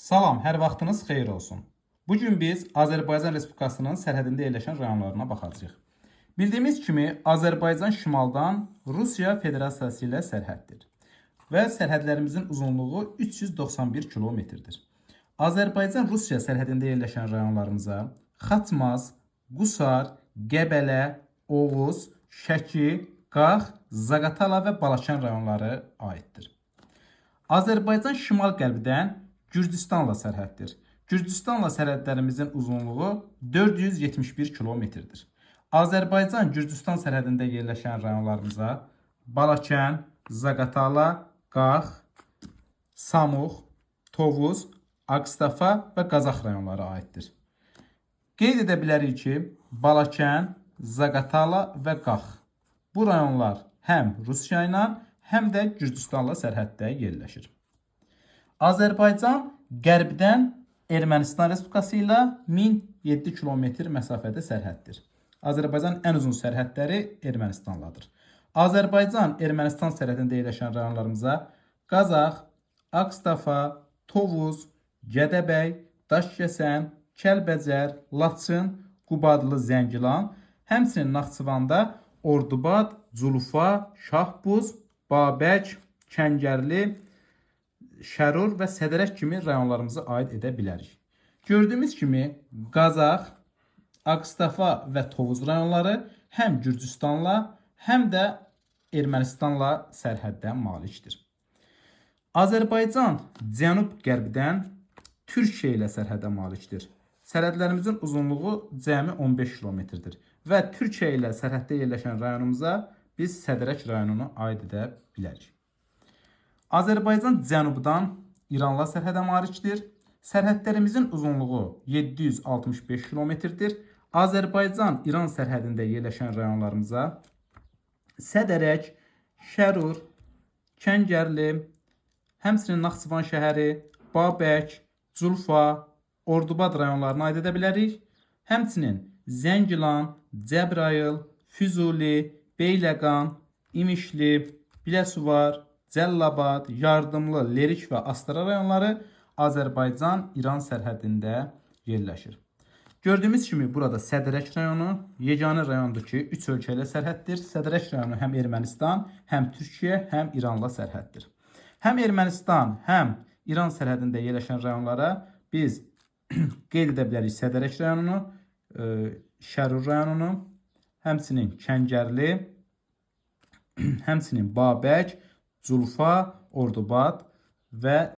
Salam, hər vaxtınız xeyir olsun. Bu gün biz Azərbaycan Respublikasının sərhədində yerləşən rayonlarına baxacağıq. Bildiyimiz kimi Azərbaycan şimaldan Rusiya Federasiyası ilə sərhəddir və sərhədlərimizin uzunluğu 391 kilometrdir. Azərbaycan-Rusiya sərhədində yerləşən rayonlarımıza Xaçmaz, Qusar, Qəbələ, Oğuz, Şəki, Qax, Zaqatala və Balakən rayonları aiddir. Azərbaycan şimal-qərbdən Gürcüstanla sərhəddir. Gürcüstanla sərhədlərimizin uzunluğu 471 kilometrdir. Azərbaycan-Gürcüstan sərhədində yerləşən rayonlarımıza Balakən, Zaqatala, Qax, Samux, Tovuz, Ağstafa və Qazax rayonları aiddir. Qeyd edə bilərik ki, Balakən, Zaqatala və Qax bu rayonlar həm Rusiya ilə, həm də Gürcüstanla sərhəddə yerləşir. Azərbaycan qərbdən Ermənistan Respublikası ilə 1007 kilometr məsafədə sərhəddir. Azərbaycanın ən uzun sərhədləri Ermənistanladır. Azərbaycan Ermənistan sərhədində yerləşən rayonlarımıza Qazax, Ağstafa, Tovuz, Gədəbəy, Daşkəsən, Kəlbəcər, Laçın, Qubadlı, Zəngilan, həmçinin Naxçıvanda Ordubad, Culfa, Şahbuz, Babək, Kəngərli, Şərur və Sədərək kimi rayonlarımıza aid edə bilərik. Gördüyümüz kimi Qazax, Ağstafa və Tovuz rayonları həm Gürcüstanla, həm də Ermənistanla sərhəddə malikdir. Azərbaycan cənub-qərbdən Türkiyə ilə sərhədə malikdir. Sərhədlərimizin uzunluğu cəmi 15 kilometrdir və Türkiyə ilə sərhəddə yerləşən rayonumuza biz Sədərək rayonunu aid edə bilərik. Azərbaycan cənubdan İranla sərhədə malikdir. Sərhədlərimizin uzunluğu 765 kilometrdir. Azərbaycan-İran sərhədində yerləşən rayonlarımıza Sədərək, Şərur, Kəngərli, həmçinin Naxçıvan şəhəri, Babək, Culfa, Ordubad rayonlarına aid edə bilərik. Həmçinin Zəngilan, Cəbrayıl, Füzuli, Beyləqan, İmişli, Biləsuvar, Cəllabad, Yardımlı, Lerik və Astara rayonları Azərbaycan-İran sərhədində yerləşir. Gördüyümüz kimi burada Sədərək rayonu yeganə rayondur ki, 3 ölkə ilə sərhəddir. Sədərək rayonu həm Ermənistan, həm Türkiyə, həm İranla sərhəddir. Həm Ermənistan, həm İran sərhədində yerləşən rayonlara biz qeyd edə bilərik Sədərək rayonunu, Şərur rayonunu, həmçinin Kəngərli, həmçinin Babək, Culfa, Ordubad və